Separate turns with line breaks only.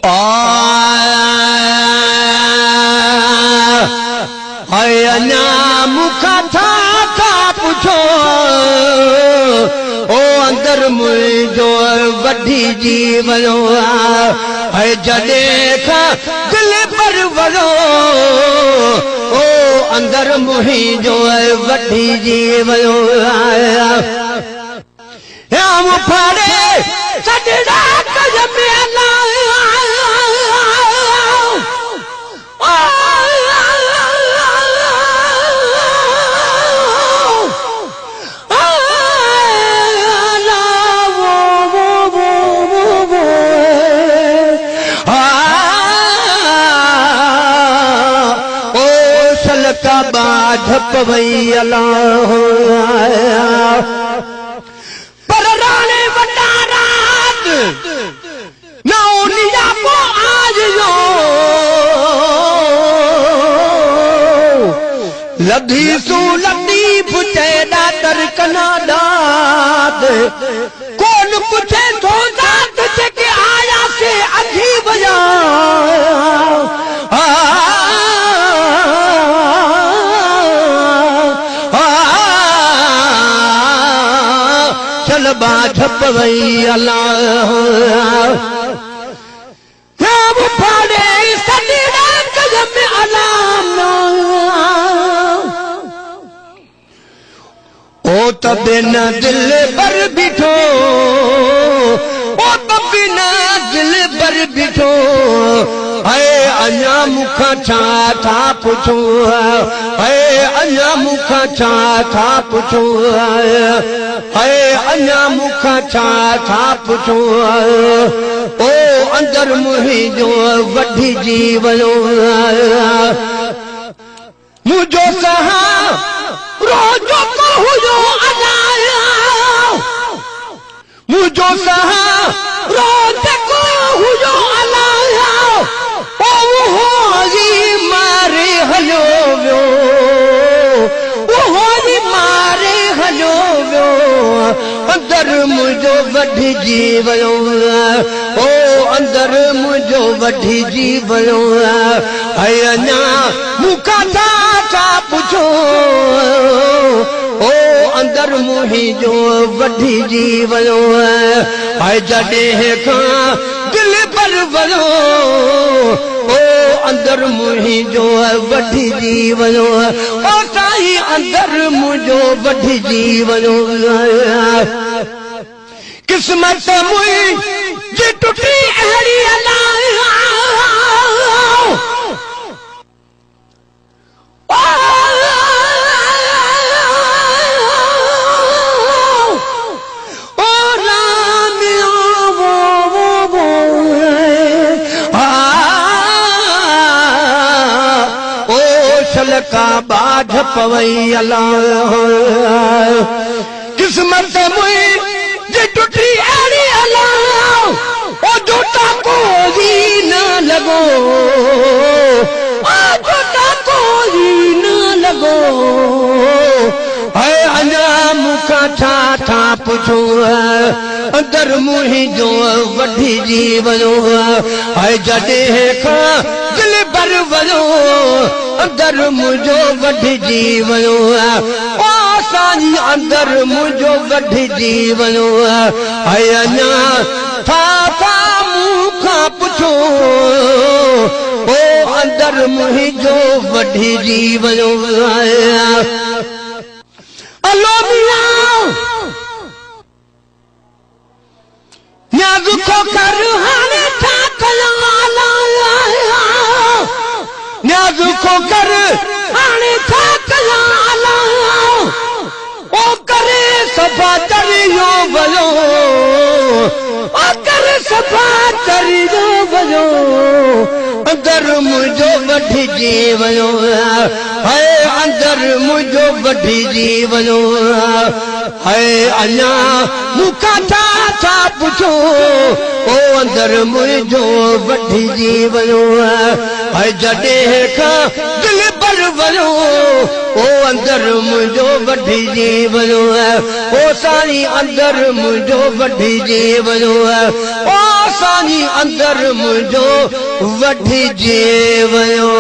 آء اڃا مون کان ڇا ٿا پڇو، او اندر منهنجو وڍجي ويو آهي جڏهن کان دل پر ويو، او اندر منهنجو وڍجي ويو آهي. آئون ڦاڙي سڏڙا ڪيم الا. او شل ڪا ٻاجهه پوي الا. پر راڻي وڏا رات نه نياپو آيو، لڌي سون لطيف چئي ڏاتر ڪنا ڏات، ڪون پڇي ٿو ذات، جيڪي آيا سي اگهي ويا. چل ٻاجهه پوي الا. ڦاڙي سڏڙا ڪيم الا. او ته بن دل بر بيٺو، او ته بن دل بر بيٺو، اي اڃا مون کان ڇا ٿا پڇو، اي اڃا مون کان ڇا ٿا پڇو، اي اڃا مون کان ڇا ٿا پڇو، او اندر منهنجو وڍجي ويو. منهنجو سها روز ڪو هيو الا، منهنجو سها روز ڪو هيو الا، او اهو ئي ماري هليو ويو، اهو ئي ماري هليو ويو، اندر منهنجو وڍجي ويو، او اندر منهنجو وڍجي ويو. ۽ اڃا مون کان ڇا ٿا پڇو، او اندر منهنجو وڍجي ويو. ۽ جڏهن کان دل پر ويو، او اندر منهنجو وڍجي ويو، او سائين اندر منهنجو وڍجي ويو. قسمت منهنجي ٽٽي اهڙي الا. او رام او شل ڪا ٻاجهه پوي الا. قسمت منهنجي ٽٽي اهڙي الا، او جو ٽاڪو ئي نه لڳو، او جو ٽاڪو ئي نه لڳو. اي اڃا مون کان ڇا ٿا پڇو، اندر منهنجو وڍجي ويو. اي جڏهن کان دل بر ويو، اندر منهنجو وڍجي ويو، او سائين اندر منهنجو وڍجي ويو. اي اڃا ٿا ٿا مون کان پڇو، او اندر منهنجو وڍجي ويو. الو ميان نياز کو ڪر هاڻي ڇا ڪيان، نياز کو ڪر هاڻي ڇا ڪيان، او ڪري صفا چريو ويو، او ڪري صفا چريو ويو، اندر منهنجو وڍجي ويو، هي اندر منهنجو وڍجي ويو. هي اڃا مون کان ڇا ٿا پڇو، او اندر منهنجو وڍجي ويو. هي جڏهن کان دل بر ويو، او اندر منهنجو وڍجي ويو، او سائين اندر منهنجو وڍجي ويو. او سائين اندر منهنجو وڍجي ويو.